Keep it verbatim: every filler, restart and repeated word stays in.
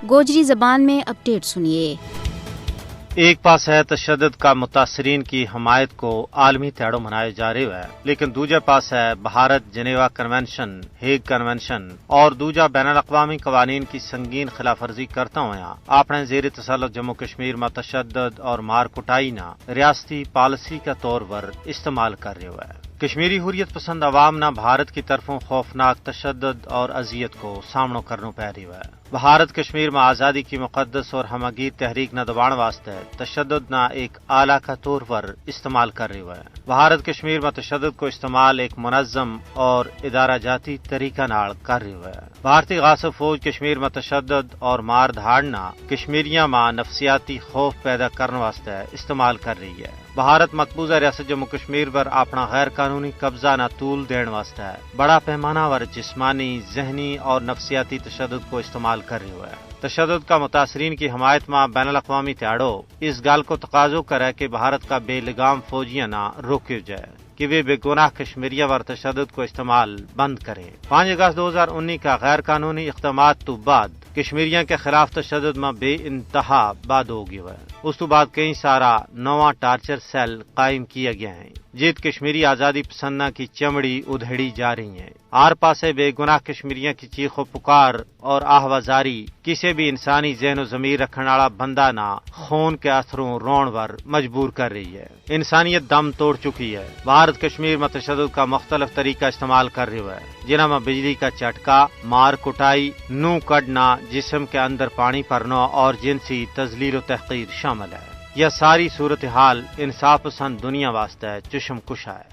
گوجری زبان میں اپڈیٹ سنیے۔ ایک پاس ہے تشدد کا متاثرین کی حمایت کو عالمی تہاڑو منایا جا رہیو ہے، لیکن دوجہ پاس ہے بھارت جنیوا کنونشن، ہیگ کنونشن اور دوجہ بین الاقوامی قوانین کی سنگین خلاف ورزی کرتا ہویا اپنے زیر تسلط جموں کشمیر ما تشدد اور مار کٹائی نا ریاستی پالیسی کا طور پر استعمال کر رہیو ہے۔ کشمیری حریت پسند عوام نا بھارت کی طرفوں خوفناک تشدد اور اذیت کو سامنو کرنو پے رہیو ہے۔ بھارت کشمیر ما آزادی کی مقدس اور ہمگیر تحریک نا دبان واسطے تشدد نا ایک آلہ کا طور پر استعمال کر رہیو ہے۔ بھارت کشمیر ما تشدد کو استعمال ایک منظم اور ادارہ جاتی طریقہ نال کر رہیو ہے۔ بھارتی غاصب فوج کشمیر ما تشدد اور مار دھاڑ نا کشمیریاں ما نفسیاتی خوف پیدا کرن واسطے استعمال کر رہی ہے۔ بھارت مقبوضہ ریاست جموں کشمیر پر اپنا غیر قانونی قبضہ نا طول دین واسطے بڑا پیمانہ ور جسمانی، ذہنی اور نفسیاتی تشدد کو استعمال کر رہیو ہے۔ تشدد کا متاثرین کی حمایت ما بین الاقوامی تہاڑو اس گل کو تقاضو کرے کہ بھارت کا بے لگام فوجیاں نا روکیو جائے کہ ویہ بے گناہ کشمیریاں ور تشدد کو استعمال بند کرے۔ پانچ اگست دو ہزار انی کا غیر قانونی اقدامات تو بعد کشمیریاں کے خلاف تشدد ما بے انتہا بعد ہو گیو ہے۔ اس تو بعد کئی سارا نواں ٹارچر سیل قائم کیا گیا ہیں، جت کشمیری آزادی پسنداں کی چمڑی ادھیڑی جا رہی ہیں۔ ہر پاسے بے گناہ کشمیریاں کی چیخ و پکار اور آہوازاری کسے بھی انسانی ذہن و ضمیر رکھن آڑا بندہ نا خون کے اثروں رون ور مجبور کر رہی ہے۔ انسانیت دم توڑ چکی ہے۔ بھارت کشمیر ما تشدد کا مختلف طریقہ استعمال کر رہیو ہے، جنہاں ما بجلی کا چٹکا، مار کٹائی، نو کڈنا، جسم کے اندر پانی پرنو اور جنسی تذلیل و تحقیر شامل ہے۔ یہ ساری صورتحال انصاف پسند دنیا واسطے چشم کشا ہے۔